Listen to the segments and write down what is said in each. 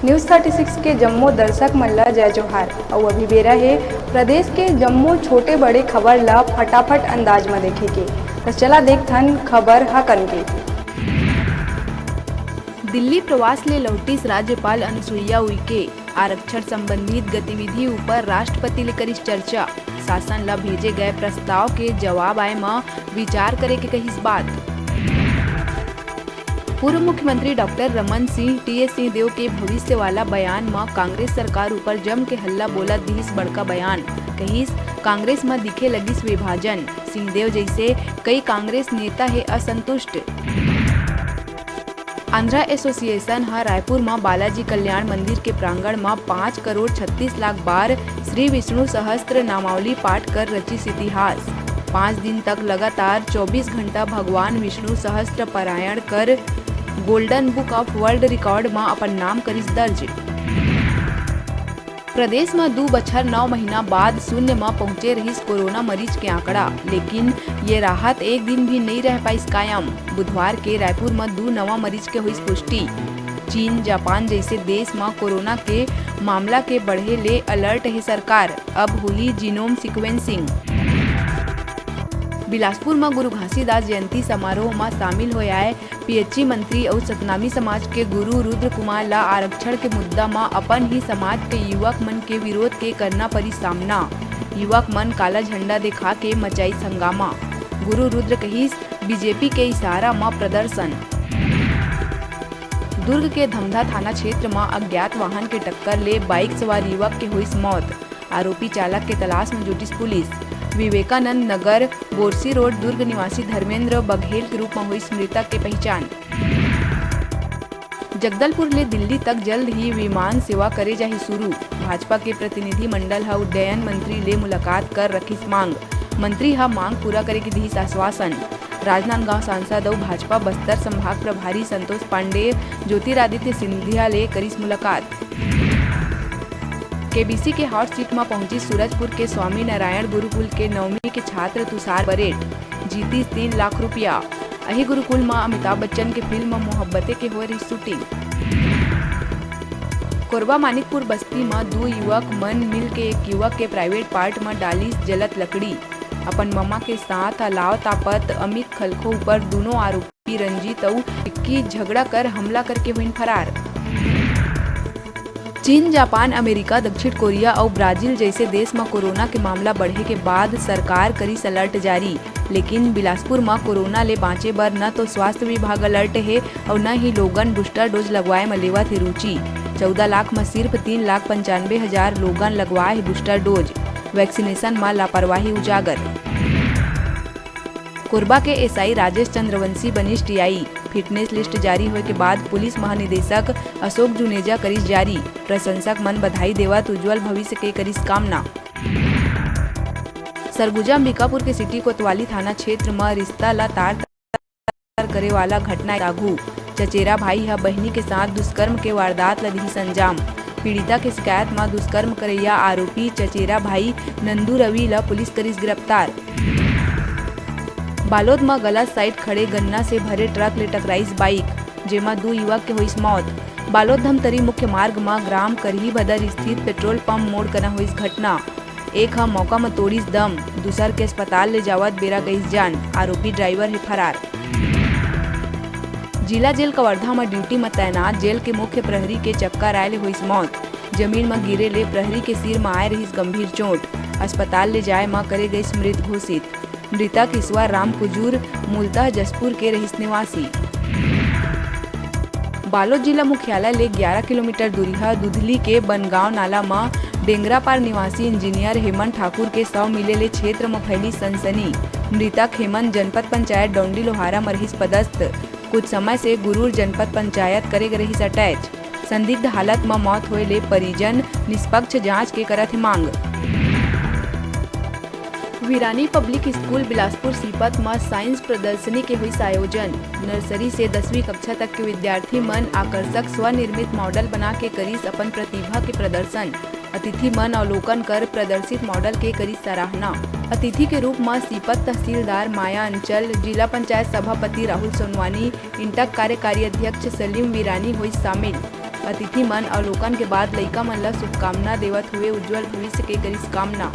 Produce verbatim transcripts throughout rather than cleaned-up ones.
News thirty six के जम्मो दर्शक मन ला जय जोहार। अउ अभी बेरा हे प्रदेश के जम्मो छोटे बड़े खबर ला फटाफट अंदाज म देखे के। त चला देखथन खबर ह कन के। दिल्ली प्रवास ले लौटिस राज्यपाल अनुसुईया उइके। आरक्षण संबंधित गतिविधि ऊपर राष्ट्रपति ले करिस चर्चा। शासन ला भेजे गए प्रस्ताव के जवाब आए म विचार करे के कहिस बात। पूर्व मुख्यमंत्री डॉक्टर रमन सिंह, टीएस सिंहदेव के भविष्य वाला बयान म कांग्रेस सरकार ऊपर जम के हल्ला बोलत दिहिस बड़का बयान। कहिस, कांग्रेस म दिखे लगिस विभाजन। सिंहदेव जइसे कई कांग्रेस नेता हे असंतुष्ट। आंध्रा एसोसिएशन ह रायपुर म बालाजी कल्याण मंदिर के प्रांगण म पाँच करोड़ छत्तीस लाख बार श्री विष्णु सहस्त्र नामावली पाठ कर रचिस इतिहास। पाँच दिन तक लगातार चौबीस घंटा भगवान विष्णु सहस्त्र पारायण कर Golden Book of World Record म अपन नाम करिस दर्ज। प्रदेश म दू बछर नौ महीना बाद शून्य म पहुंचे रहिस कोरोना मरीज के आंकड़ा, लेकिन ये राहत एक दिन भी नइ रह पाइस कायम। बुधवार के रायपुर म दू नवा मरीज के होइस पुष्टि। चीन, जापान जइसे देश म कोरोना के मामला के बढ़े ले अलर्ट हे सरकार, अब होही genome sequencing। बिलासपुर म गुरु घासीदास जयंती समारोह म शामिल होय आए पीएचई मंत्री अउ सतनामी समाज के गुरु रुद्र कुमार ला आरक्षण के मुद्दा म अपन ही समाज के युवक मन के विरोध के करना परिस सामना। युवक मन काला झंडा देखा के मचाइस हंगामा। गुरु रुद्र कहिस, बीजेपी के इशारा म प्रदर्शन। दुर्ग के धमधा थाना क्षेत्र म अज्ञात वाहन के टक्कर ले बाइक सवार युवक के होइस मौत। आरोपी चालक के तलाश म जुटिस पुलिस। विवेकानंद नगर, बोरसी रोड, दुर्ग निवासी धर्मेंद्र बघेल के रूप म होइस मृतक के पहिचान। जगदलपुर ले दिल्ली तक जल्द ही विमान सेवा करे जाही शुरू। भाजपा के प्रतिनिधि मंडल ह उड्डयन मंत्री ले मुलाकात कर रखिस मांग। मंत्री ह मांग पूरा करे के दिहिस आश्वासन। राजनांदगांव सांसद अउ भाजपा बस्तर संभाग प्रभारी संतोष पांडे ज्योतिरादित्य सिंधिया ले करिस मुलाकात। केबीसी के हॉट सीट म पहुंचिस सूरजपुर के स्वामी नारायण गुरुकुल के नवमी के छात्र तुषार बरेट, जीतिस तीन लाख रुपया। अही गुरुकुल म अमिताभ बच्चन के फिल्म मोहब्बते के होए रहिस शूटिंग। कोरबा मानिकपुर बस्ती म दू युवक मन मिल के एक युवक के प्राइवेट पार्ट म डालिस जलत लकड़ी। अपन ममा के साथ अलाव तापत अमित खलखो ऊपर दूनों आरोपी रंजीत अउ विक्की झगड़ा कर हमला करके होइन फरार। चीन, जापान, अमेरिका, दक्षिण कोरिया अउ ब्राजील जइसे देश म कोरोना के मामला बढ़े के बाद सरकार करिस अलर्ट जारी, लेकिन बिलासपुर म कोरोना ले बांचे बर न तो स्वास्थ्य विभाग अलर्ट हे अउ न ही लोगन बूस्टर डोज लगवाए म लेवत हे रुचि। चौदह लाख म सिर्फ तीन लाख पंचानबे हजार लोगन लगवाए हे बूस्टर डोज। वैक्सीनेशन म लापरवाही उजागर। कोरबा के एसआई राजेश चंद्रवंशी बनिस टीआई। फिटनेस लिस्ट जारी होए के बाद पुलिस महानिदेशक अशोक जुनेजा करिस जारी। प्रशंसक मन बधाई देवत उज्जवल भविष्य के करिस कामना। सरगुजा अंबिकापुर के सिटी कोतवाली थाना क्षेत्र म रिश्ता ला तार तार करे वाला घटना आघू। चचेरा भाई ह बहिनी के साथ दुष्कर्म के वारदात ल दिहिस अंजाम। पीड़िता के शिकायत म दुष्कर्म करैया आरोपी चचेरा भाई नंदू रवि ल पुलिस करिस गिरफ्तार। बालोद म गलत साइड खड़े गन्ना से भरे ट्रक ले टकराइस बाइक, जेमा दू युवक के होइस मौत। बालोद धमतरी मुख्य मार्ग म ग्राम करही भदर स्थित पेट्रोल पंप मोड़ कना होइस घटना। एक ह मौका म तोड़िस दम, दूसर के अस्पताल ले जावत बेरा गइस जान। आरोपी ड्राइवर हे फरार। जिला जेल कवर्धा म ड्यूटी म तैनात जेल के मुख्य प्रहरी के चक्कर आए ले होइस मौत। जमीन म गिरे ले प्रहरी के सिर म आए रहिस गंभीर चोट। अस्पताल ले जाए म करे गइस मृत घोषित। मृतक ईश्वर राम कुजूर मूलतः जशपुर के रहिस निवासी। बालोद जिला मुख्यालय ले ग्यारा किलोमीटर दूरिहा दुधली के बनगांव नाला म डेंगरापार निवासी इंजीनियर हेमंत ठाकुर के शव मिले ले क्षेत्र म फैली सनसनी। मृतक हेमंत जनपद पंचायत डौंडी लोहारा म रहिस पदस्थ। कुछ समय से गुरूर जनपद पंचायत करे गे रहिस अटैच। संदिग्ध हालत म मौत होए ले परिजन निष्पक्ष जांच के करत हे मांग। विरानी पब्लिक स्कूल बिलासपुर सीपत म साइंस प्रदर्शनी के होइस आयोजन। नर्सरी से दसवीं कक्षा तक के विद्यार्थी मन आकर्षक स्वनिर्मित मॉडल बना के करिस अपन प्रतिभा के प्रदर्शन। अतिथि मन अवलोकन कर प्रदर्शित मॉडल के करिस सराहना। अतिथि के रूप म सीपत तहसीलदार माया अंचल, जिला पंचायत सभापति राहुल सोनवानी, इंटक कार्यकारी अध्यक्ष सलीम विरानी होइस शामिल। अतिथि मन अवलोकन के बाद लइका मन ल शुभकामना देवत हुए उज्जवल भविष्य के करिस कामना।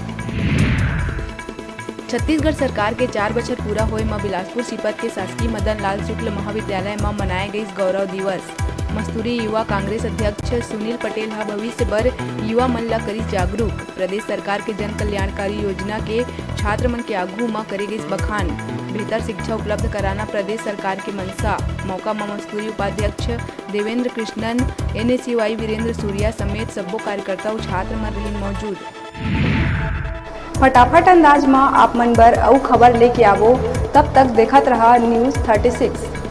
छत्तीसगढ़ सरकार के चार बछर पूरा होए म बिलासपुर सीपत के शासकीय मदन लाल शुक्ल महाविद्यालय म मनाए गइस गौरव दिवस। मस्तूरी युवा कांग्रेस अध्यक्ष सुनील पटेल ह भविष्य बर युवा मन ल करिस जागरूक। प्रदेश सरकार के जन कल्याणकारी योजना के छात्र मन के आगू म करे गइस बखान। बेहतर शिक्षा उपलब्ध कराना प्रदेश सरकार के मंशा। मौका म मस्तूरी उपाध्यक्ष देवेंद्र कृष्णन, एनएसयूआई वीरेंद्र सूर्या समेत सब्बो कार्यकर्ता अउ छात्र मन रहिन मौजूद। फटाफट अंदाज म आप मन बर अउ खबर लेके आवो, तब तक देखत रहा News thirty six।